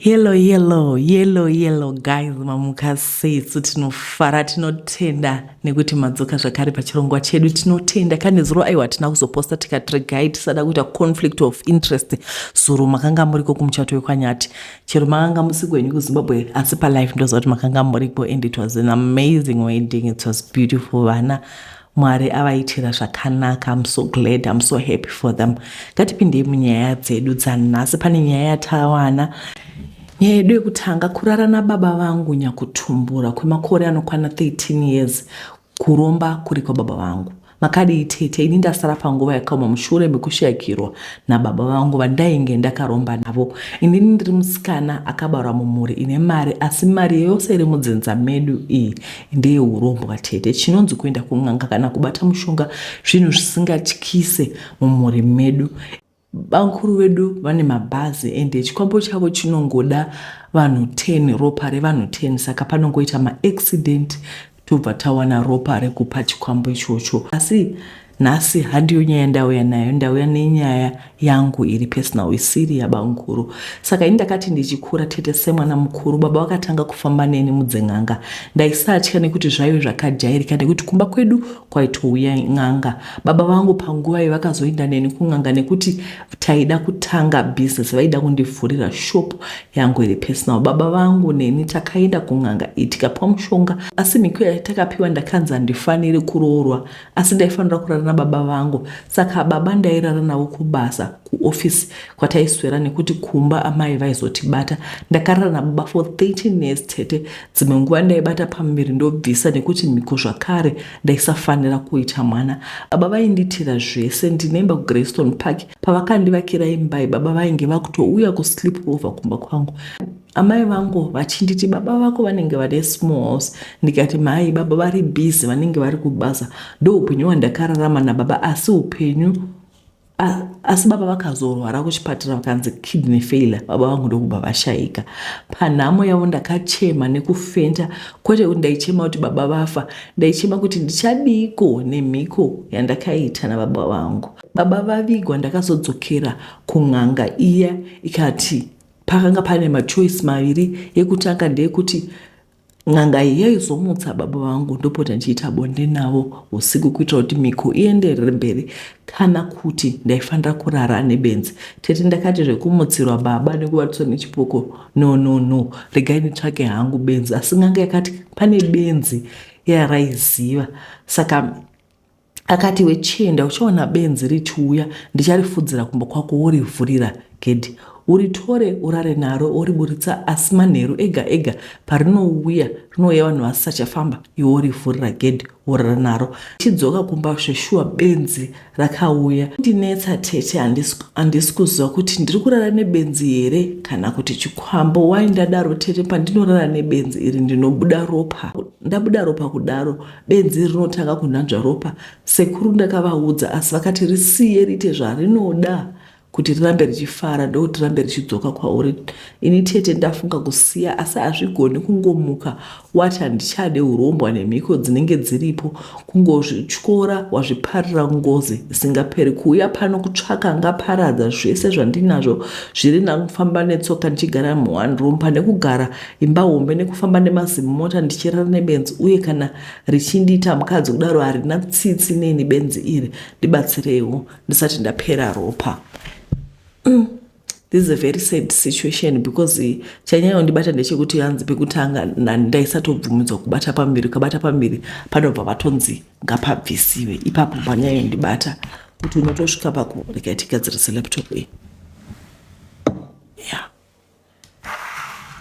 Hello, hello, hello, hello guys, mamuka sei? Isu tinofara, tinotenda nekuti madzoka zvakare pachirongwa chedu. Tinotenda kane zuro aiwa hatina kuzoposta tikati regai tisada kuita conflict of interest. Zuro makanga muriko kumuchato wekwaNyati, chero makanga musi kwenyu kuZimbabwe, asi palife ndoziva kuti makanga muriko and it was an amazing wedding, it was beautiful. Vana Mwari avaitira zvakanaka. I'm so glad, I'm so happy for them. Ngatipindei munyaya dzedu dzanhasi. Pane nyaya yatawana. Nyaya yedu yekutanga, kurara nababa vangu nyakutumbura kwemakore anokwana 13 years, kuromba kuri kwababa vangu. Makadii tete? Ini ndasara panguva yakaoma mushure mekushayikirwa nababa vangu vandainge ndakaromba navo. Inini ndiri musikana akabarwa mumhuri ine mari, asi mari yose iri mudzinza medu iyi ndeyeurombwa tete. Chinonzi kuenda kun'anga kana kubata mushonga zvinhu zvisingatyise mumhuri medu. Bamkuru vedu vane mabhazi ende chikwambo chavo chinongoda vanhu 10, ropa revanhu 10, saka panongoita maaccident tobva tawana ropa rekupa chikwambo ichocho. Asi nhasi handiyo nyaya ndauya nayo, ndauya nenyaya yangu iri personal isiri yabamkuru. Saka ini ndakati ndichikura tete semwana mukuru, baba vakatanga kufamba neni mudzin'anga. Ndaisatya nekuti zvaive zvakajairika nekuti kumba kwedu kwaitouya n'anga. Baba vangu panguva iyi vakazoenda neni kun'anga nekuti taida kutanga business, vaida kundivhurira shop yangu iri personal. Baba vangu neni takaenda kun'anga iyi tikapiwa mushonga, asi mhiko yatakapiwa ndakanzi handifaniri kuroorwa, asi ndaifanira kurara nababa vangu. Saka baba ndairara navo kubasa kuofisi kwataiswera nekuti kumba amai vaizotibata. Ndakarara nababa for 13 years tete. Dzimwe nguva ndaibata pamuviri ndobvisa nekuti mhiko zvakare ndaisafanira kuita mwana. Baba vaindiitira zvese. Ndine imba kuGreystone Park. Pavakandivakira imba iyi baba vainge vakutouya kusleep over kumba kwangu. Amai vangu vachinditi baba vako vanenge vane small house, ndikati mhai baba vari busy vanenge vari kubasa. Ndoupenyu hwandakararama nababa, asi upenyu asi baba vakazorwara kuchipatara vakanzi kidney failure, baba vangu ndokubva vashaika. Panhamo yavo ndakachema nekufenda, kwete kuti ndaichema kuti baba vafa, ndaichema kuti ndichadiiko nemhiko yandakaita nababa vangu. Baba vavigwa ndakazodzokera kun'anga iya ikati pakanga pane machoice maviri. Yekutanga ndeyekuti n'anga iyi yaizomutsa baba vangu ndopota ndichiita bonde navo usiku kuitira kuti mhiko ienderere mberi, kana kuti ndaifanira kurara nebenzi. Tete, ndakati zvekumutsirwa baba nekuvatiswa nechipoko, no no no, regai nditsvake hangu benzi. Asi n'anga yakati pane benzi yaraiziva, saka akati iwe chienda uchaona benzi richiuya, ndicharifudzira kumba kwako worivhurira gedhi uritore urare naro oriburitsa, asi manheru ega ega parinouya rinouya vanhu vasisachafamba, iwe worivhurira gedhi worara naro. Chidzoka kumba zveshuwa benzi rakauya. Ndinetsa tete, handisi kuziva kuti ndiri kurara nebenzi here kana kuti chikwambo. Wai ndadaro tete, pandinorara nebenzi iri ndinobuda ropa. Ndabuda ropa kudaro benzi rinotanga kunhanzva ropa. Sekuru ndakavaudza asi vakati risiye riite zvarinoda kuti rirambe richifara ndokuti rirambe richidzoka kwauri. Ini tete ndafunga kusiya asi hazvigoni kungomuka wati handichade urombwa nemhiko dzinenge dziripo. Kungozvityora wazviparira ngozi isingaperi. Kuuya pano kutsvaka angaparadza zvese zvandinazvo zviri nani kufamba netsoka ndichigara muone room pane kugara imba hombe nekufamba nemazimota ndichirara nebenzi, uye kana richindiita mukadzi kudaro harina tsitsi neni benzi iri. Ndibatsireiwo ndisati ndapera ropa. This is a very sad situation because chanyanya kundibata ndechekuti hanzi pekutanga ndaisatobvumidzwa kubata pamuviri, ukabata pamuviri panobva patonzi ngapabvisiwe. Ipapo panyanya kundibata kuti unotosvika paku regai tigadzirise laptop iyi yeah.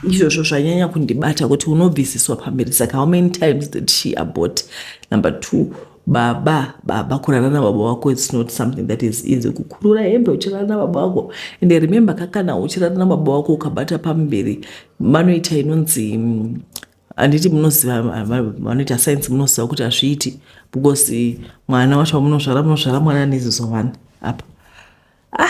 Izvozvo zvanyanya kundibata kuti unobvisiswa pamiri, saka how many times did she abort? Number 2, baba baba kurara nababa wako it's not something that is easy. Kukurura hembe uchirara nababa wako, and remember kakana uchirara nababa wako ukabata pamberi vanoita inonzi handiti munoziva vanoita science, munoziva kuti hazviiti because mwana wacho wamunozvara, munozvara mwana nezizo one apa. Ah,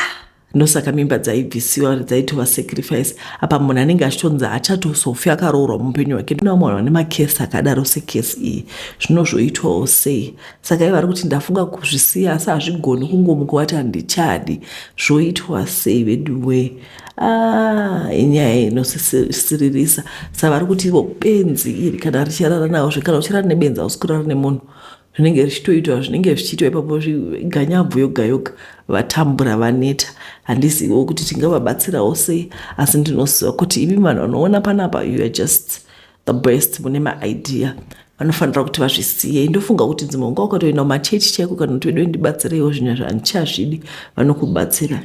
ndosaka mimba dzaibvisiwa, dzaitova sacrifice. Apa munhu anenge achitonzi haachatozofi akaroorwa muupenyu hwake. Ndina vamwe vanhu vane makesi akadaro sekesi iyi, zvinozvoitwawo sei? Saka ivo vari kuti ndafunga kuzvisiya asi hazvigoni kungomuka wati handichadi, zvoitwa sei veduwee? Ah, inyaya inosiririsa. Saka vari kuti ivo benzi iri kana richirara nawo zve kana uchirara nebenzi hausi kurara nemunhu. Zvinenge zvichitoitwa zvinenge zvichiitwa ipapo ganyabvu yoga yoga vatambura vaneta. Handiziviwo kuti tingavabatsirawo sei asi ndinoziva kuti imi vanhu vanoona panapa you are just the best mune maidea vanofanira kuti vazvisiye ndofunga kuti dzimwe nguva ukatoenda kumachechi chaiko kana kuti vedu ndibatsireiwo zvinhu zvandichazvidi vanokubatsira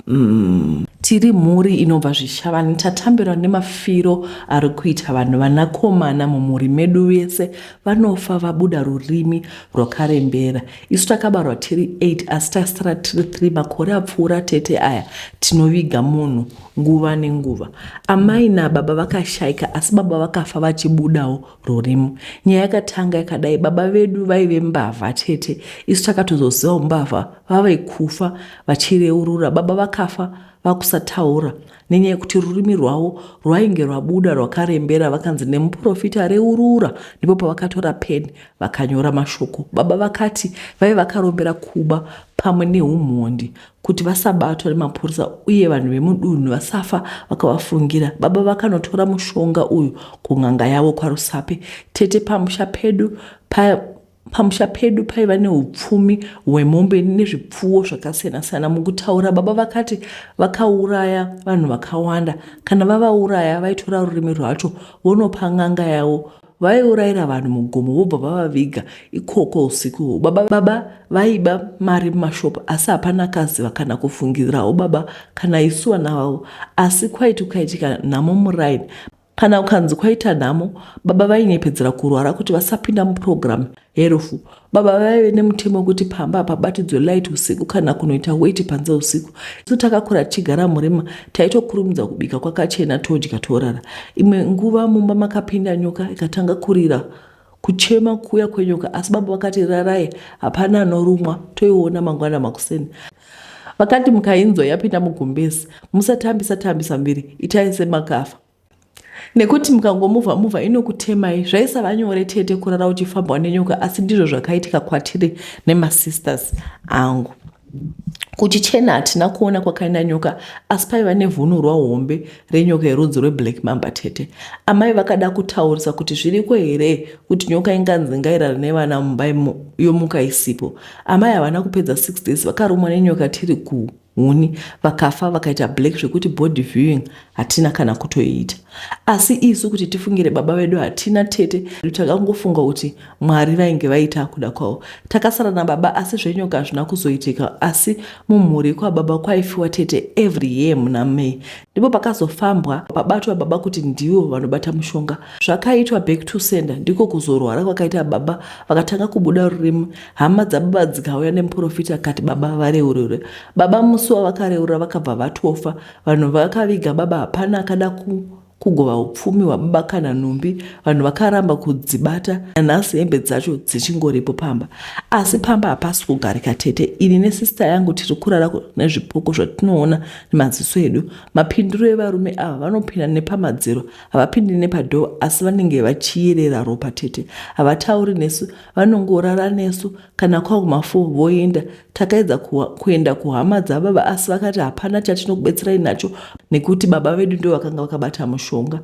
mm. Tiri mhuri inobva zvishavani tatambirwa nemafiro ari kuita vanhu vanakomana mumhuri medu vese vanofa vabuda rurimi rwakarembera isu takabarwa tiri 8 asi tasara tiri 3 makore apfuura tete aya tinoviga munhu nguva nenguva. Amai nababa vakashaika asi baba vakafa vachibudawo rurimi. Nyaya yakatanga yakadai, baba vedu vaive mbavha tete, isu takatozozivawo mbavha vave kufa vachireurura. Baba vakafa vakusataura nenyaya yekuti rurimi rwavo rwainge rwabuda rwakarembera, vakanzi nemuprofita reurura. Ndipo pavakatora peni vakanyora mashoko. Baba vakati vaive vakarombera kuba pamwe neumhondi kuti vasabatwa nemapurisa uye vanhu vemudunhu vasafa vakavafungira. Baba vakanotora mushonga uyu kun'anga yavo kwaRusape. Tete pamusha pedu pa pamusha pedu paiva neupfumi hwemombe nezvipfuwo zvakasiyana-siyana. Mukutaura baba vakati vakauraya vanhu vakawanda. Kana vavauraya vaitora rurimi rwacho vonopa n'anga yavo Vaiurayira vanhu mugomo vobva vavaviga ikoko usiku uhwu. Baba, baba vaiba mari mumashopu asi hapana akaziva kana kufungirawo baba kana isu vana vavo. Asi kwaiti kukaitika nhamo muraini, kana kukanzi kwaita nhamo, baba vainyepedzera kurwara kuti vasapinda mupurogiramu yerufu. Baba vaive nemutemo wekuti pamba hapabatidzwe light usiku kana kunoita weti panze usiku. Isu takakura tichigara murima taitokurumidza kubika kwakachena todya torara. Imwe nguva mumba makapinda nyoka ikatanga kurira kuchema kuya kwenyoka asi baba vakati rarai hapana anorumwa toiona mangwana makuseni. Vakati mukainzwa yapinda mugumbezi musatambisa tambisa mviri itai semakafa. Nekuti mukangomuvha muvha inokutemai. Zvaisava nyore tete kurara uchifambwa nenyoka asi ndizvo zvakaitika kwatiri nemasisters angu. Kuchichena hatina kuona kwakaenda nyoka asi paiva nevhunurwa hombe renyoka yerudzi rweblack mamba tete. Amai vakada kutaurisa kuti zviriko here kuti nyoka inganzi ngairare nevana mumba yomuka isipo. Amai havana kupedza 6 days vakarumwa nenyoka tiri ku huni vakafa vakaita black zvekuti body viewing hatina kana kutoiita asi isu kuti tifungire baba vedu hatina tete takangofunga kuti mwari vainge vaita kuda kwavo takasara nababa asi zvenyoka hazvina kuzoitika asi mumhuri kwababa kwaifiwa tete every year muna may ndipo pakazofambwa pabatwa baba kuti ndivo vanobata mushonga zvakaitwa back to sender ndiko kuzorwara kwakaita baba vakatanga kubuda rurimi Hama dzababa dzikauya nemuporofita akati baba vareurure. Baba musi wavakareurura vakabva vatofa. Vanhu vakaviga baba hapana akada ku kugova upfumi hwababa kana nhumbi. Vanhu vakaramba kudzibata nanhasi hembe dzacho dzichingoripo pamba. Asi pamba hapasi kugarika tete. Ini nesista yangu tiri kurara nezvipoko zvatinoona nemaziso edu. Mapindiro evarume ava vanopinda nepamadziro havapindi nepadhoo asi vanenge vachiyerera ropa tete. Havatauri nesu Vanongorara nesu kana kwaguma 4 voenda. Takaedza kuenda kuhama dzababa asi vakati hapana chatinokubetserai nacho nekuti baba vedu ndivo vakanga vakabata mushonga.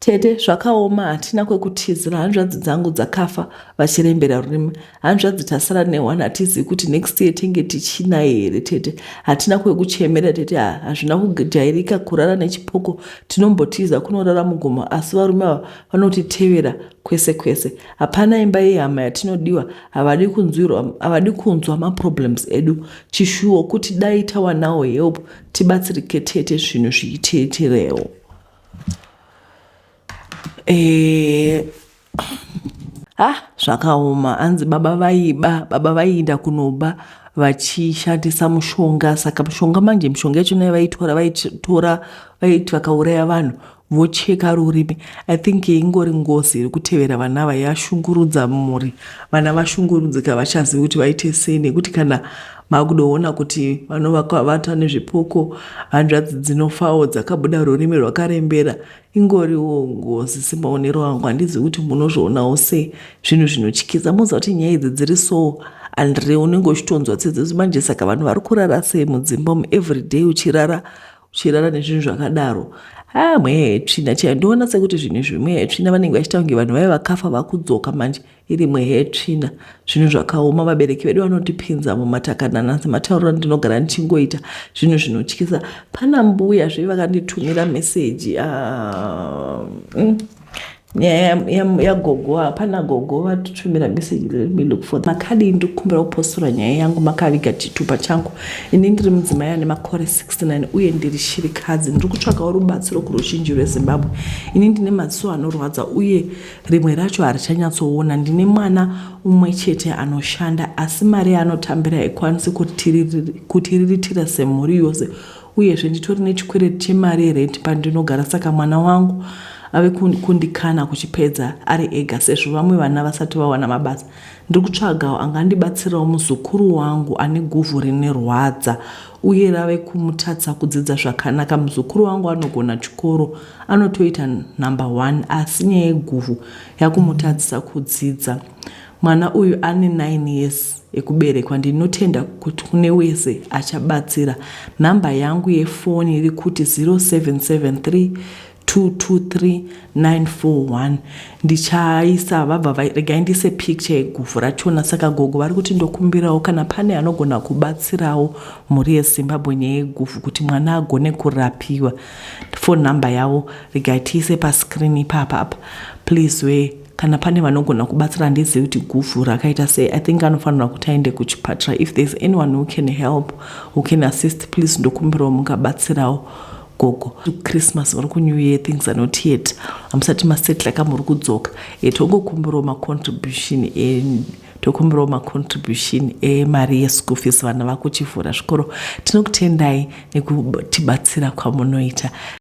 Tete, zvakaoma hatina kwekutizira hanzvadzi dzangu dzakafa vachirembera rurimi. Hanzvadzi tasara neone hatizivi kuti next year tenge tichinaye here tete. Hatina kwekuchemera tete hazvina kujairika kurara nechipoko tinombotiza kunorara mugomo asi varume ava vanotitevera kwese kwese hapana imba yehama yatinodiwa havadi kunzwirwa havadi kunzwa maproblems edu chishuwo kuti dai tawanawo help tibatsirike tete zvinhu zviiteterewo eh, ha zvakaoma hanzi baba vaiba baba vaiinda kunoba vachishandisa mushonga saka mushonga manje mishonga yacho nayo vaitora vaitora vaiti vakauraya vanhu vocheka rurimi i think ingori ngozi iri kutevera vana ava yashungurudza mhuri vana vashungurudzika vachazivi kuti vaite sei nekuti kana makudoona kuti vanovata nezvipoko hanzvadzi dzinofawo dzakabuda rurimi rwakarembera ingoriwo ngozi semaonero angu handizivi kuti munozvionawo sei zvinhu zvinotyisa moziva kuti nyaya idzi dziri so andre unenge uchitonzwa tsitsi manje saka vanhu vari kurara sei mudzimba umu everyday uchirara. Uchirara nezvinhu zvakadaro, ha, mweya yetsvina chaiyo. Ndoona sekuti zvinhu izvi mweya yetsvina. Vanenge vachiita kunge vanhu vaiva vakafa vakudzoka manje iri mweya yetsvina. Zvinhu zvakaoma. Vabereki vedu vanotipinza mumatakanana sematauriro andinogara ndichingoita. Zvinhu zvinotyisa. Pana mbuya zve vakanditumira meseji, nyaya yagogo. Hapana gogo vatitumira meseji. Let me look for. Makadii? Ndikukumbira kupostora nyaya yangu makaviga chitupa changu. Ini ndiri mudzimai ane makore 69 uye ndiri shirikadzi. Ndiri kutsvagawo rubatsiro kuruzhinji rweZimbabwe. Ini ndine maziso anorwadza uye rimwe racho harichanyatsoona. Ndine mwana umwe chete anoshanda, asi mari yaanotambira haikwanisi kutiriritira semhuri yose. Uyezve nditori nechikwereti chemari yerenti pandinogara, saka mwana wangu ave kundikana kuchipedza ari ega sezvo vamwe vana vasati vawana mabasa. Ndiri kutsvagawo angandibatsirawo muzukuru wangu ane guvhu rinorwadza uye rave kumutadza kudzidza zvakanaka. Muzukuru wangu anogona chikoro, anotoita number one, asi nyaya yeguvhu yakumutadzisa kudzidza. Mwana uyu ane 9 years ekuberekwa. Ndinotenda kuti kune wese achabatsira. Nhamba yangu yefoni iri kuti 0773 223 941. Ndichaisa vabva. Regai ndiise picture yeguvhu rachona. Saka gogo vari kuti ndokumbirawo kana pane anogona kubatsirawo mhuri yeZimbabwe nyaya yeguvhu kuti mwana agone kurapiwa. Phone number yavo regai tiise pascreen ipapa apa. Please we, kana pane vanogona kubatsira. Handizivi kuti guvhu rakaita sei. I think anofanirwa kuti aende kuchipatara. If there's anyone who can help, who can assist, please, ndokumbirawo mungabatsirawo gogo. Christmas vari kuNew Year, things are not yet, hamusati masetla kamuri kudzoka. Tongokumbirawo macontribution, tokumbirawo macontribution emari yeschool fees, vana vakuchivhura zvikoro. Tinokutendai nekutibatsira kwamunoita.